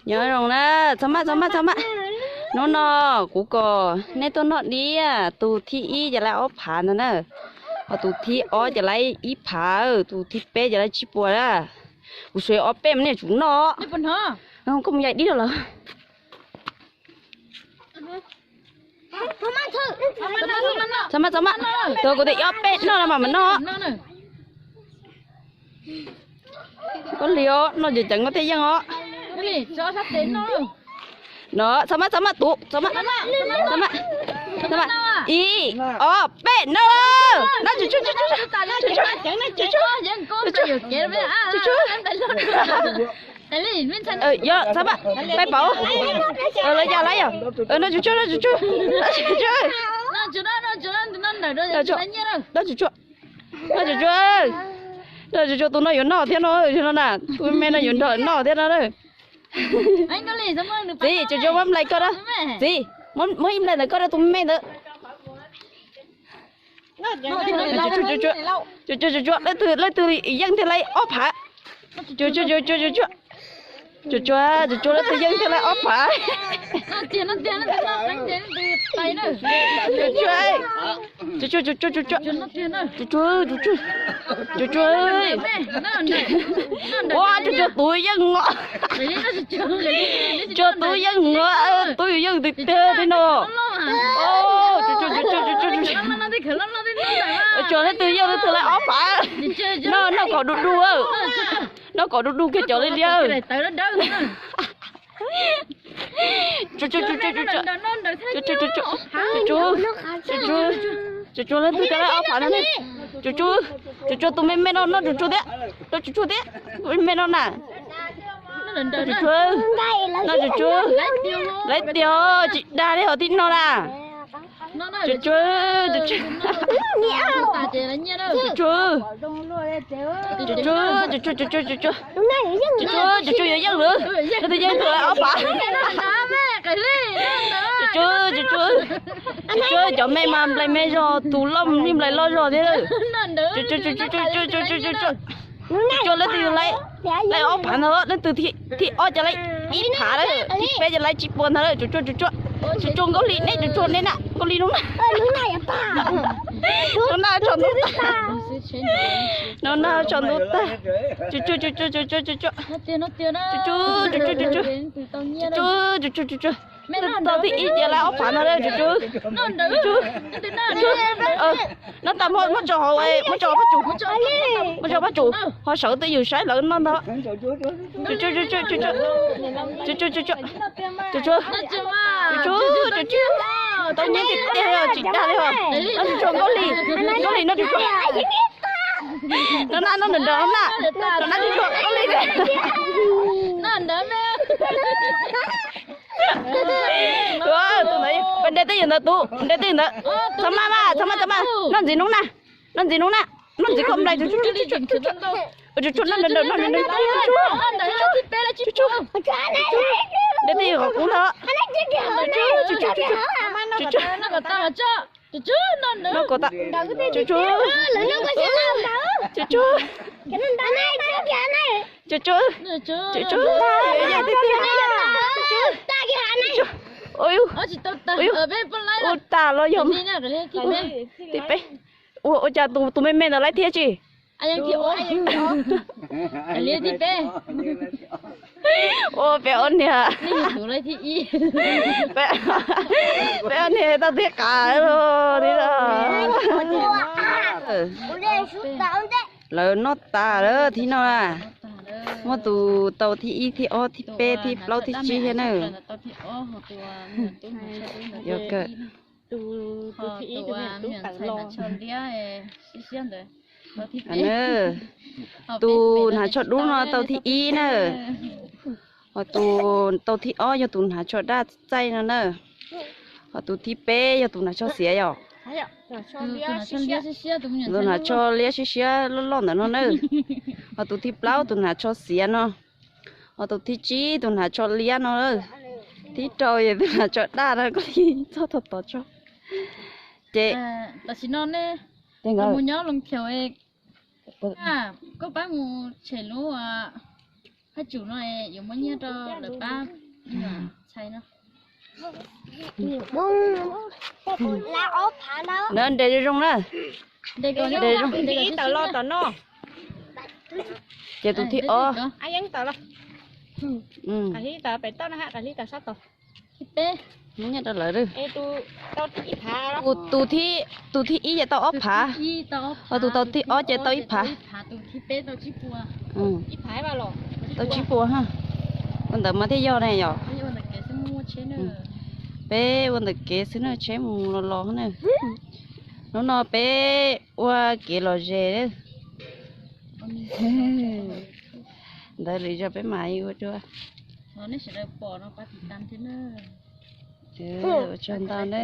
Nyob zoo na, txhob maj txhob maj txhob maj. Hnub no kuv kom nej tuaj noj dib, tus thib ib ces laib ob phav ntag na, ho tus thib ob ces laib ib phav, tus thib peb ces laib tsib puas na. Kuv suav ob peb mas nej tsum noj. Koj mus yaim dib rau lawv. Txhob maj txhob maj, tus kuv tias ob peb noj no mas mam noj. Koj li os, noj ceev ceev koj thiaj yeej os. No, txhob maj txhob maj tus, txhob maj, txhob maj, txhob maj. Ib, ob, peb, noj. Noj, txhob maj, peb pauv. Lawv ya lawv yog, noj tsuag tsuag, noj tsuag tsuag. Noj tsuag tsuag, noj tsuag tsuag, noj tsuag tsuag, tus no yuav noj thiab no, no na, tus me no yuav nrog noj thiab no na. Txiv, tsuag tsuag muab nplai koj na. Txiv, muab ib nplai ntawm koj rau tus me ntawd. Tsuag tsuag, leej twg, leej twg yeej thiaj laib ob phav. Tsuag tsuag, tsuag tsuag, tsuag tsuag, leej twg yeej thiaj laib ob phav. Tsuag tsuag, tsuag tsuag, tsuag tsuag, tsuag tsuag, tsuag tsuag, tsuag tsuag. Ua, tsuag tsuag tus yeej os. Tsuag tus yeej os, tus yeej tiag tiag li no. Tsuag tsuag, tsuag tsuag, leej twg yeej leej twg laib ob phav. Noj, noj kom du du, noj kom du du kiag cov liab liab. Tsuag tsuag, tsuag tsuag, tsuag tsuag, tsuag tsuag, tsuag tsuag, tsuag tsuag, leej twg thiaj laib ob phav no ne. Tsuag tsuag, tsuag tsuag, tus me me no noj tsuag tsuag thiab, noj tsuag tsuag thiab, tus me me no na. Tsuag tsuag, noj tsuag tsuag, laib tiag, tsis dag li hov tib no na. Tsuag tsuag, tsuag tsuag, tsuag tsuag, tsuag tsuag, tsuag tsuag, tsuag tsuag, tsuag tsuag, tsuag tsuag yuav yeej lawm, leej twg yeej thiaj laib ob phav. Tsuag tsuag, tsuag tsuag, tsuag tsuag, cov me mas nplai me zog, tus loj me nplai loj zog thiab. Tsuag tsuag, tsuag tsuag, tsuag tsuag, leej twg laib, laib ob phav ntag, leej twg thib ob ces laib ib phav lawm, thib peb ces laib tsib puas ntag lawm. Tsuag tsuag, tsuag tsuag, tsuag tsuag, Nkauj Hli, nej tsuag tsuag nej na, Nkauj Hli hnub na. Hnub na tsaus ntuj tag, hnub na tsaus ntuj tag. Tsuag tsuag, tsuag tsuag, tsuag tsuag, tsuag tsuag, tsuag tsuag, tsuag tsuag, tsuag tsuag, tsuag tsuag. Tau thib ib ces laib ob phav ntag lawm. Tsuag tsuag, tsuag tsuag, tsuag tsuag. Noj tas, muab tso hauv, muab tso hauv pob tsuas, muab tso hauv pob tsuas, ho sawv twj ywm saib lawv noj ntag. Tsuag tsuag, tsuag tsuag, tsuag tsuag, tsuag tsuag, tsuag tsuag, tsuag tsuag. Tau nyiaj tiag tiag li os, tsis dag li os. Noj tsuag tsuag, Nkauj Hli, Nkauj Hli noj tsuag tsuag. No na, noj ntawm no na, no na, tsuag tsuag, Nkauj Hli. Tus ntawd, nte twj ywm ntawd tus, nte twj ywm ntawd. Txhob maj mas, txhob maj, txhob maj, noj ntxiv hnub na, noj ntxiv hnub na, noj ntxiv koj nplai. Tsuag tsuag, noj ntawm no, noj ntawm no, tsuag tsuag, tsuag tsuag, nte twj ywm qhov qub ntag. Tsuag tsuag, tsuag tsuag, tsuag tsuag, noj kom tas. Tsuag tsuag, tsuag tsuag, tsuag tsuag, tsuag tsuag, tsuag tsuag. Ua tas los yog thib peb. Ua, ua cas tus me me ntawd laib thiab tsis? Ua, peb ob niag, peb ob niag tau tib qab li. Lawv noj tas lawm thib no na. Muaj tus tau thib ib, thib ob, thib peb, thib plaub, thib tsib thiab na. Yog kawg. Tus hnav tsho dub no tau thib ib na. Ho tus tau thib ob yog tus hnav tsho daj txaij no na. Ho tus thib peb yog tus hnav tsho xiav yom. Tus hnav tsho liab siab siab loj loj ntawm no na. Ho tus thib plaub tus hnav tsho xiav no. Ho tus thib tsib tus hnav tsho liab no. Thib rau yog tus hnav tsho daj no, koj li txog tau tod tso. Ces tam sim no ne, mus nyob Loos Khiaus, koj pab mus tshem lub Pab tsum no yuav muab nyiaj rau lawv pab ntxhais no. Nreg zoo zoo na. Nreg zoo. Ces tus thib ob. Muab nyiaj rau lawv. Tus thib ib ces tau ob phav, tus thib ob ces tau ib phav. Tau tsib puas ha. Ua ntawd mas thiaj yog ne yom. Peb ua ntawm kev xwb na, tsheb mus los los na. Hnub no peb ua kev lom zem. Ntawd lwm zaus peb mam ua dua. Ua tsaug ntau na.